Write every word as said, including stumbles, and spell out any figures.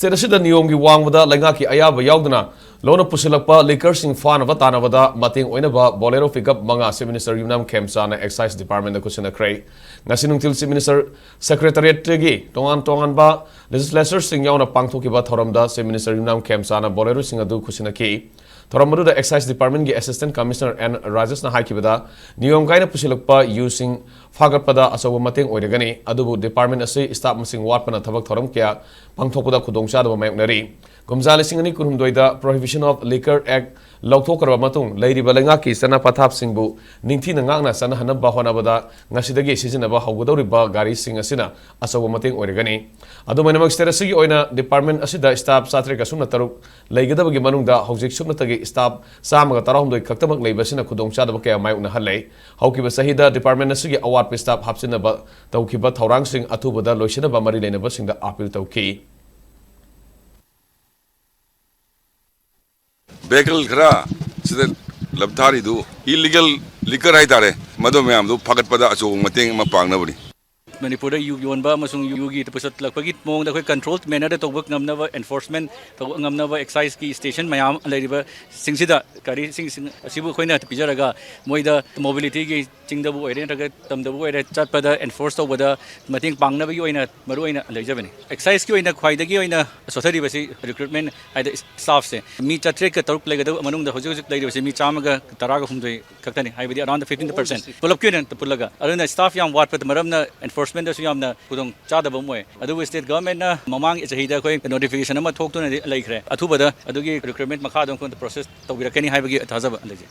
State ꯑꯁꯤꯗ ꯅꯤꯌꯣꯝꯒꯤ ꯋꯥꯡꯃꯗ ꯂꯩꯉꯥꯛꯀꯤ ꯑꯌꯥꯕ ꯌꯥꯎꯗꯅ ꯂꯣꯟꯅ ꯄꯨꯁꯤꯜꯂꯛꯄ liquorꯁꯤꯡ ꯐꯥꯅꯕ ꯇꯥꯟꯅꯕꯗ ꯃꯇꯦꯡ ꯑꯣꯏꯅꯕ Bolero pickup ꯃꯉꯥ Chief Minister ꯌꯨꯝꯅꯥꯝ ꯈꯦꯝꯆꯥꯅ Excise Departmentꯇ ꯈꯨꯠꯁꯤꯟꯅꯈ꯭ꯔꯦ꯫ ꯉꯁꯤ ꯅꯨꯡꯊꯤꯜ Chief Minister Secretariatꯇꯒꯤ ꯇꯣꯉꯥꯟ ꯇꯣꯉꯥꯟꯕ legislatureꯁꯤꯡ ꯌꯥꯎꯅ ꯄꯥꯡꯊꯣꯛꯈꯤꯕ ꯊꯧꯔꯝꯗ Chief Minister ꯌꯨꯝꯅꯥꯝ ꯈꯦꯝꯆꯥꯅ Boleroꯁꯤꯡ ꯑꯗꯨ ꯈꯨꯠꯁꯤꯟꯅꯈꯤ꯫ ꯊꯧꯔꯝ ꯑꯗꯨꯗ Excise Departmentꯀꯤ Assistant Commissioner ꯑꯦꯟ ꯔꯥꯖꯦꯁꯅ ꯍꯥꯏꯈꯤꯕꯗ, ꯅꯤꯌꯣꯝ ꯀꯥꯏꯅ ꯄꯨꯁꯤꯜꯂꯛꯄ ꯌꯨꯁꯤꯡ ꯐꯥꯒꯠꯄꯗ ꯑꯆꯧꯕ ꯃꯇꯦꯡ ꯑꯣꯏꯔꯒꯅꯤ, ꯑꯗꯨꯕꯨ department ꯑꯁꯤ staff ꯃꯁꯤꯡ ꯋꯥꯠꯄꯅ ꯊꯕꯛ ꯊꯧꯔꯝ ꯀꯌꯥ ꯄꯥꯡꯊꯣꯛꯄꯗ ꯈꯨꯗꯣꯡꯆꯥꯗꯕ ꯃꯥꯌꯣꯛꯅꯔꯤ꯫ ꯀꯨꯝꯖꯥ ꯂꯤꯁꯤꯡ ꯑꯅꯤ ꯀꯨꯟꯍꯨꯝꯗꯣꯏꯗ Prohibition of Liquor Act ꯂꯧꯊꯣꯛꯈ꯭ꯔꯕ ꯃꯇꯨꯡ, ꯂꯩꯔꯤꯕ ꯂꯩꯉꯥꯛꯀꯤ ꯆꯠꯅ ꯄꯊꯥꯞꯁꯤꯡꯕꯨ ꯅꯤꯡꯊꯤꯅ ꯉꯥꯛꯅ ꯆꯠꯅꯍꯟꯅꯕ ꯍꯣꯠꯅꯕꯗ ꯉꯁꯤꯗꯒꯤ ꯁꯤꯖꯤꯟꯅꯕ ꯍꯧꯒꯗꯧꯔꯤꯕ ꯒꯥꯔꯤꯁꯤꯡ ꯑꯁꯤꯅ ꯑꯆꯧꯕ ꯃꯇꯦꯡ ꯑꯣꯏꯔꯒꯅꯤ꯫ ꯑꯗꯨꯝ ꯑꯣꯏꯅꯃꯛ, state ꯑꯁꯤꯒꯤ ꯑꯣꯏꯅ department ꯑꯁꯤꯗ staff ꯆꯥꯇ꯭ꯔꯦꯠꯀ ꯁꯨꯞꯅ ꯇꯔꯨꯛ ꯂꯩꯒꯗꯕꯒꯤ ꯃꯅꯨꯡꯗ ꯍꯧꯖꯤꯛ ꯁꯨꯞꯅꯇꯒꯤ staff ꯆꯥꯝꯃꯒ ꯇꯔꯥꯍꯨꯝꯗꯣꯏ ꯈꯛꯇꯃꯛ ꯂꯩꯕ ꯑꯁꯤꯅ ꯈꯨꯗꯣꯡꯆꯥꯗꯕ ꯀꯌꯥ ꯃꯥꯌꯣꯛꯅꯍꯜꯂꯦ꯫ ꯍꯧꯈꯤꯕ ꯆꯍꯤꯗ department ꯑꯁꯤꯒꯤ ꯑꯋꯥꯠꯄ staff ꯍꯥꯞꯆꯤꯟꯅꯕ ꯇꯧꯈꯤꯕ ꯊꯧꯔꯥꯡꯁꯤꯡ ꯑꯊꯨꯕꯗ ꯂꯣꯏꯁꯤꯟꯅꯕ ꯃꯔꯤ ꯂꯩꯅꯕꯁꯤꯡꯗ appeal ꯇꯧꯈꯤ꯫ Vehicle ꯈꯔ ꯁꯤꯗ ꯂꯝꯊꯥꯔꯤꯗꯨ illegal liquor ꯍꯥꯏꯇꯥꯔꯦ, ꯃꯗꯨ ꯃꯌꯥꯝꯗꯨ ꯐꯥꯒꯠꯄꯗ ꯑꯆꯧꯕ ꯃꯇꯦꯡ ꯑꯃ ꯄꯥꯡꯅꯕꯅꯤ꯫ ꯃꯅꯤꯄꯨꯔꯗ ꯌꯨ ꯌꯣꯟꯕ ꯑꯃꯁꯨꯡ ꯌꯨꯒꯤ ꯄꯨꯁꯜꯂꯛꯄꯒꯤ ꯃꯑꯣꯡꯗ ꯑꯩꯈꯣꯏ control mannerꯗ ꯇꯧꯕ ꯉꯝꯅꯕ, enforcement ꯇꯧꯕ ꯉꯝꯅꯕ Exciseꯀꯤ station ꯃꯌꯥꯝ ꯂꯩꯔꯤꯕꯁꯤꯡꯁꯤꯗ ꯒꯥꯔꯤꯁꯤꯡ ꯑꯁꯤꯕꯨ ꯑꯩꯈꯣꯏꯅ ꯄꯤꯖꯔꯒ ꯃꯣꯏꯗ mobilityꯒꯤ ꯆꯤꯡꯗꯕꯨ ꯑꯣꯏꯔꯦ ꯅꯠꯇ꯭ꯔꯒ ꯇꯝꯗꯕꯨ ꯑꯣꯏꯔꯦ ꯆꯠꯄꯗ enforce ꯇꯧꯕꯗ ꯃꯇꯦꯡ ꯄꯥꯡꯅꯕꯒꯤ ꯑꯣꯏꯅ ꯃꯔꯨ ꯑꯣꯏꯅ ꯂꯩꯖꯕꯅꯤ꯫ Exciseꯀꯤ ꯑꯣꯏꯅ ꯈ꯭ꯋꯥꯏꯗꯒꯤ ꯑꯣꯏꯅ ꯁꯣꯊꯔꯤꯕꯁꯤ recruitment ꯍꯥꯏꯗꯤ staffꯁꯦ꯫ ꯃꯤ ꯆꯥꯇ꯭ꯔꯦꯠꯀ ꯇꯔꯨꯛ ꯂꯩꯒꯗꯕ ꯃꯅꯨꯡꯗ ꯍꯧꯖꯤꯛ ꯍꯧꯖꯤꯛ ꯂꯩꯔꯤꯕꯁꯤ ꯃꯤ ꯆꯥꯝꯃꯒ ꯇꯔꯥꯒ ꯍꯨꯝꯗꯣꯏ ꯈꯛꯇꯅꯤ, ꯍꯥꯏꯕꯗꯤ around fifteen percent ꯄꯨꯂꯞꯀꯤ ꯑꯣꯏꯅ ꯄꯨꯜꯂꯒ꯫ ꯑꯗꯨꯅ staff ꯌꯥꯝ ꯋꯥꯠꯄꯗ ꯃꯔꯝꯅ enforcementꯗꯁꯨ ꯌꯥꯝꯅ ꯈꯨꯗꯣꯡ ꯆꯥꯗꯕ ꯑꯃ ꯑꯣꯏ꯫ ꯑꯗꯨꯕꯨ state governmentꯅ ꯃꯃꯥꯡꯒꯤ ꯆꯍꯤꯗ ꯑꯩꯈꯣꯏ notification ꯑꯃ ꯊꯣꯛꯇꯨꯅꯗꯤ ꯂꯩꯈ꯭ꯔꯦ꯫ ꯑꯊꯨꯕꯗ ꯑꯗꯨꯒꯤ recruitment ꯃꯈꯥ ꯑꯗꯨꯝ ꯑꯩꯈꯣꯏꯅ process ꯇꯧꯕꯤꯔꯛꯀꯅꯤ ꯍꯥꯏꯕꯒꯤ ꯊꯥꯖꯕ ꯂꯩꯖꯩ꯫